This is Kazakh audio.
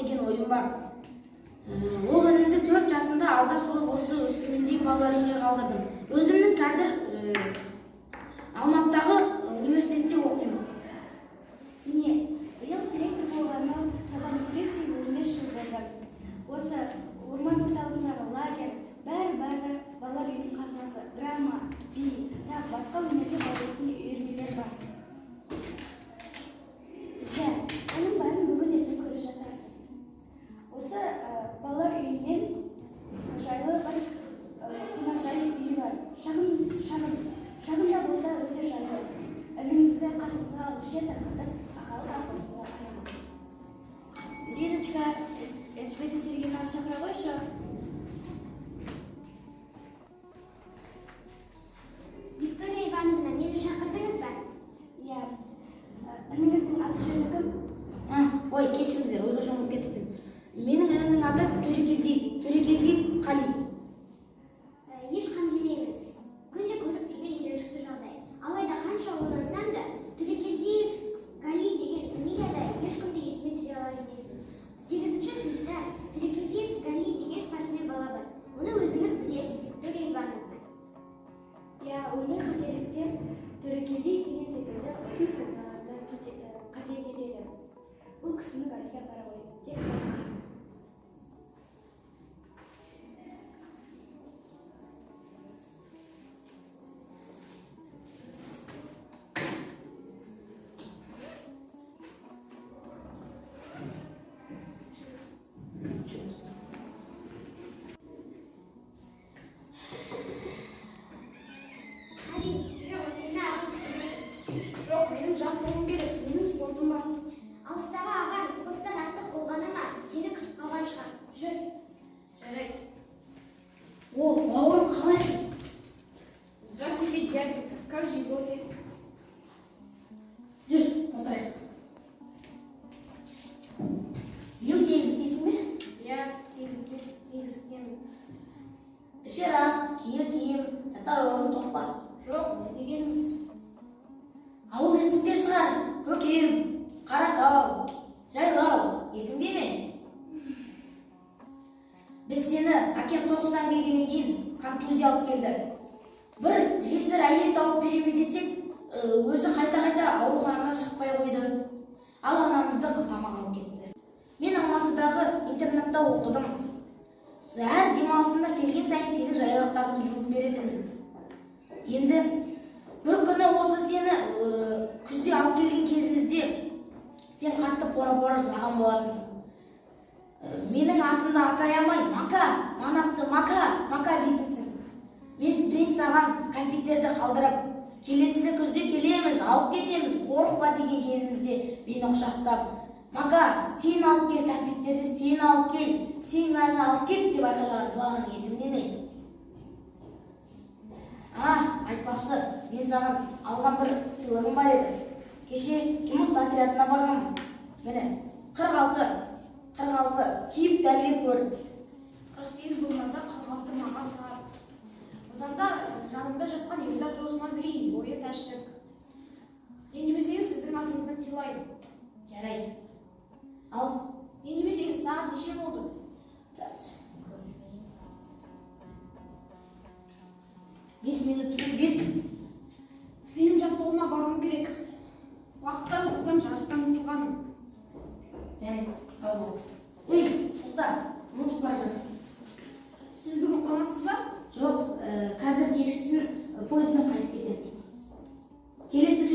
деген ойым бар. Ол інімді 4 жасында алдап сулап осы Өскемендегі балалар үйіне қалдырдым. Өзімнің қазір Алматыдағы университетте оқимын. Міне, биыл директор болғаныма табаны күректей 15 жыл болды. Осы орман орталығындағы лагерь, бәрі-бәрі балалар үйінің қазынасы, драма, би, тағы басқа өнерге баулитын үйірмелер бар. Жә, оның бәрін бүгін ертең көре жатарсыз. Осы балалар үйінен жайлы бір қонақжай үй бар. Шағын, шағын, шағын да болса өте жайлы. Ініңізді қасыңызға алып шер тарқатып, ағалық ақылыңызды аямаңыз. Лидочка, Эльжбета Сергеевнаны шақыра қойшы. Виктория Ивановна, мені шақырдыңыз ба? Иә, ініңіздің аты жөні кім? Ой, кешіріңіздер, ойға шомылып кетіппін. Менің інімнің аты Төрекелдиев, Төрекелдиев Қали. Еш қам жемеңіз. Күнде көріп жүрген үйреншікті жағдай. Алайда қанша ойлансам да, Төрекелдиев Гали деген фамилияда ешкімді есіме түсіре алар емеспін. 8-ші сыныпта Төрекелдиев Гали деген спортсмен бала бар. Оны өзіңіз білесіз, Виктория Ивановна. Иә, ондай қателіктер Төрекелдиев деген секілді ұзын фамилияларда қате кетеді. Бұл кісіні Галиге апара ғой, тек байқа. Жүріңіз. Қали, жүре ғой, сені ағам күтіп. Жоқ, менің жаттығуым керек, менің спортым бар. Алыстағы ағаң спорттан артық болғаны ма, сені күтіп қалған шығар. Жүр. Жарайды. О, бауырым, қалайсың? Здравствуйте, дяденька. Как живете? Жүр, отырайық. Биыл сегіздесің бе? Иә, сегізде, сегіздемін. Ішер ас, киер киім, жатар орын тоқ па? Жоқ, не дегеніңіз? Ауыл есіңде шығар, көкем, Қаратау, жайлау, есіңде ме? Біз сені әкем соғыстан келгеннен кейін контузия алып келді. Бір жесір әйел тауып бере ме десек, өзі қайта-қайта ауруханадан шықпай қойды. Ал анамызды қылтамақ алып кетті. Мен Алматыдағы интернатта оқыдым. Әр демалысында келген сайын сенің жайлықтарыңды жуып беретінмін. Енді бір күні осы сені күзде алып келген кезімізде сен қатты пора-пора жылаған болатынсың. Менің атымды атай алмай, Мака, Манапты Мака, Мака дейтінсің. Мен саған кәмпиттерді қалдырып, келесі күзде келеміз, алып кетеміз, қорықпа деген кезімізде мені құшақтап, Мака, сен алып кел кәмпиттерді, сен алып кел, сен мені алып кет деп айқайлаған жылаған есіңде ме? Айтпақшы, мен саған алған бір сыйлығым бар еді. Кеше жұмыс отрядына барғанмын. Міне, 46, 46, киіп дәлелдеп көр. 48 болмаса 46 маған тар. Одан да жанымда жатқан Ерзат досыма берейін, бойы тәшік. Ренжімесеңіз, сіздің атыңыздан сыйлайын. Жарайды. Ал. Ренжімесеңіз, сағат неше болды? 5 минут 5. Менің жаттығуыма баруым керек. Уақытта ұтылсам жарыстан ұтылғаным. Жарайды, сау бол. Ей, Сұлтан, ұмытып бара жатырсың. Сіз бүгін қонасыз ба? Жоқ, қазір кешкісін пойызбен қайтып кетемін. Келесі